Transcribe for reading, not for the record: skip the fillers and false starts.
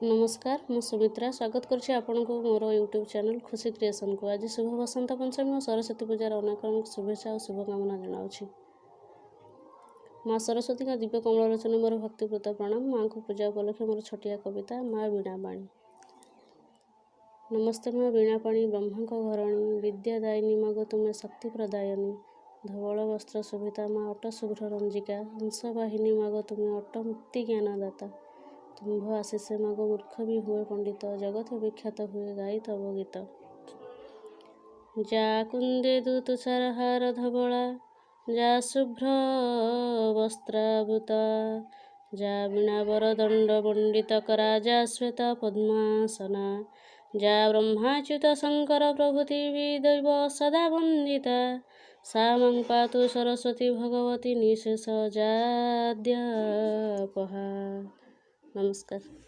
ନମସ୍କାର, ମୁଁ ସୁମିତ୍ରା ସ୍ୱାଗତ କରୁଛି ଆପଣଙ୍କୁ ମୋର ୟୁଟ୍ୟୁବ୍ ଚ୍ୟାନେଲ୍ ଖୁସି କ୍ରିଏସନ୍କୁ। ଆଜି ଶୁଭ ବସନ୍ତ ପଞ୍ଚମୀ ଓ ସରସ୍ୱତୀ ପୂଜାର ଅନେକ ଅନେକ ଶୁଭେଚ୍ଛା ଓ ଶୁଭକାମନା ଜଣାଉଛି। ମା ସରସ୍ୱତୀଙ୍କ ଦିବ୍ୟ କମଳଲୋଚନେ ମୋର ଭକ୍ତିପୂତ ପ୍ରଣାମ। ମାଙ୍କୁ ପୂଜା ଉପଲକ୍ଷେ ମୋର ଛୋଟିଆ କବିତା, ମା ବୀଣାପାଣି। ନମସ୍ତେ ମା ବୀଣାପାଣି, ବ୍ରହ୍ମାଙ୍କ ଘରଣୀ, ବିଦ୍ୟାଦାୟିନୀ ମାଗୋ ତୁମେ ଶକ୍ତି ପ୍ରଦାୟିନୀ। ଧବଳ ବସ୍ତ୍ର ଶୋଭିତା ମା ଅଟ ଶୁଭ୍ର ରଞ୍ଜିକା, ହଂସବାହିନୀ ମାଗୋ ତୁମେ ଅଟ ମୁକ୍ତି ଜ୍ଞାନଦାତା। ତୁମ୍ଭ ଆଶିଷେ ମାଗୋ ମୂର୍ଖ ବି ହୁଏ ପଣ୍ଡିତ, ଜଗତ ବିଖ୍ୟାତ ହୁଏ ଗାଇ ତବ ଗୀତ। ଯା କୁନ୍ଦେଦୁ ତୁଷାର ହାର ଧବଳା, ଯା ଶୁଭ୍ର ବସ୍ତ୍ରାବୃତା, ଯା ବୀଣାବର ଦଣ୍ଡ ମଣ୍ଡିତ କରା, ଯା ଶ୍ୱେତ ପଦ୍ମାସନା, ଯା ବ୍ରହ୍ମାଚ୍ୟୁତ ଶଙ୍କର ପ୍ରଭୃତି ଦୈବ ସଦା ବନ୍ଦିତା, ସା ମାଂ ପାତୁ ସରସ୍ୱତୀ ଭଗବତୀ ନିଃଶେଷ ଯାଦ୍ୟାପହା। ନମସ୍କାର।